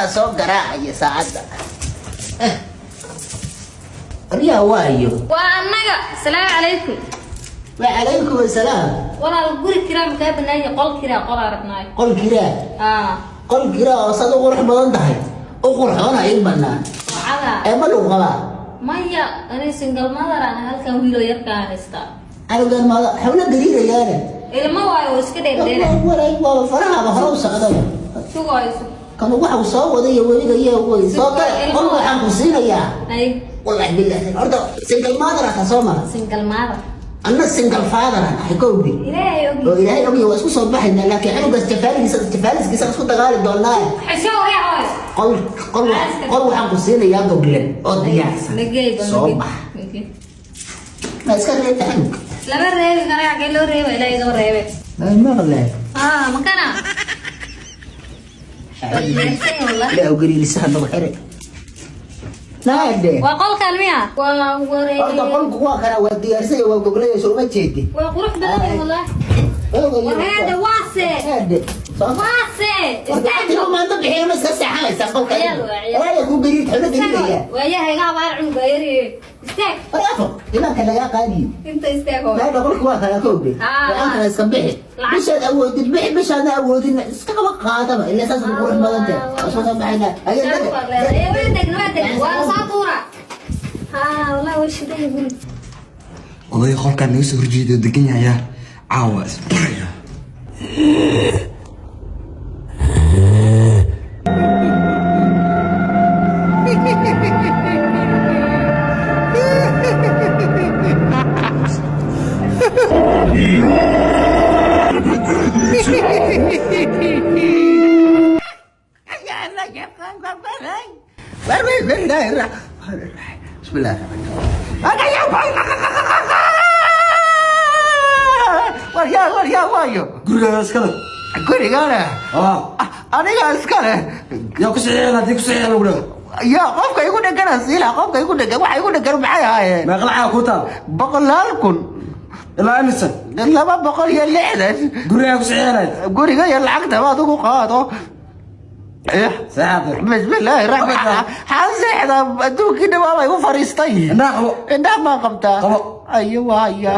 Yaa soo garaacaya saacadda? Aryaa, waayo? Waa annaga. Asalaamu calaykum. Wacalaykum asalaam. Walaal, guri kiraa ma kaa banaanya? Qol kiraa, qolaa rabnaayo. Qol kiraa? Aa. Qol kiraa oo sad u qurux badan tahay u qurxoona ii banaan. Wacada. Ee, ma lagu qabaa? Maya, ani single mother aan halkan wiilo yarkaa haystaa. Canugan maada xawla gariirayaane? Ilmo waayo oo iska dheerdheera. Waaba farahaba hore u socdaba. Sugaayo, sug. Kanu waxa soo waday iyo weliga iyo way soo gala. Qol waxaan ku siinayaa. Ay. Wallahi billahi, horta single mother ata soo mara? Single mother. Anna single father aan ahay, kowdi. Ilaahay ogi. Oo Ilaahay ogi, waa isku soo baxaynaa, laakiin canugaas jafaaligiisa isku dagaali doonaa. Xisho waryaa, hooy. Qol waxaan ku siinayaa goglen oo diyaarsan. Nagey ba. Soo bax. Ma iska reebta canug? Lama reebi kara. Xagee loo reeba? Ilaahay igama reebe. Maqle. Aa, makana. Ilaah gariirisaha nagu xire naade. Waa qolkan miya? Waa wareeg. Horta qolku waa kana, waa diyaarsan, waa goglaya, soo ma jeedi? Waa qurux badan yahay wallahi. Wareeda waase. Naade, soo. Waase. Istaago, maanta bixiya, ma iska seexanaysaa qolka? Ciyaal waa ciyaal. Walaala kuu gariir, xolo gariiraya. Waayaha iga habaar cunuga yari. Istaag. War afo imaanka lagaa qaadiyo. Inta istaag hooy. Naada, qolku waa kana, kowde. Lacag kana iska bixi. Bishaad awoodid bixi, bishaadna awoodin iska qaba, qaadaba ilaa saas ku qurux badan tahay. Waa soo baxaynaa. Waa degna, waa degna. Waa la soo tuura. Haa, wallahi waa shidan guri. Odayga qolkaan naga soo horjeedo degan yahayaa, caawa isbaraya. بسم الله. Waryaa, waryaa, waayo? Gurigaaga iskale. Gurigana? Ah. Aniga iskale. Yaa ku saxiixin haddii ku saxiixin lagu dhaho? Yaa qofka igu dhegana siila, qofka igu dhegan, waxa igu dhegan maxay ahaayeen? Meeqa lacag ku taal? 100,000. Ilaa imisa? 260. Gurigaa ku saxiixinayd? Guriga iyo lacagta baad ugu qaado. Saxiixade. Bismillaahi raxmaan xaan seexdaa, adduunkii dhawaabay igu fariistay. Indhaha qabo. Indhaha maa qabtaa? Qabo. Ayo, waya.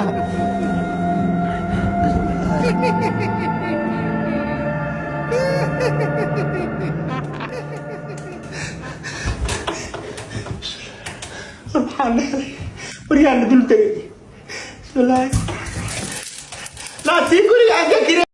Maxaan leedahay? Waryaa, la dul tegay. Bismillaahi, laatiin guriga aan ka kiray.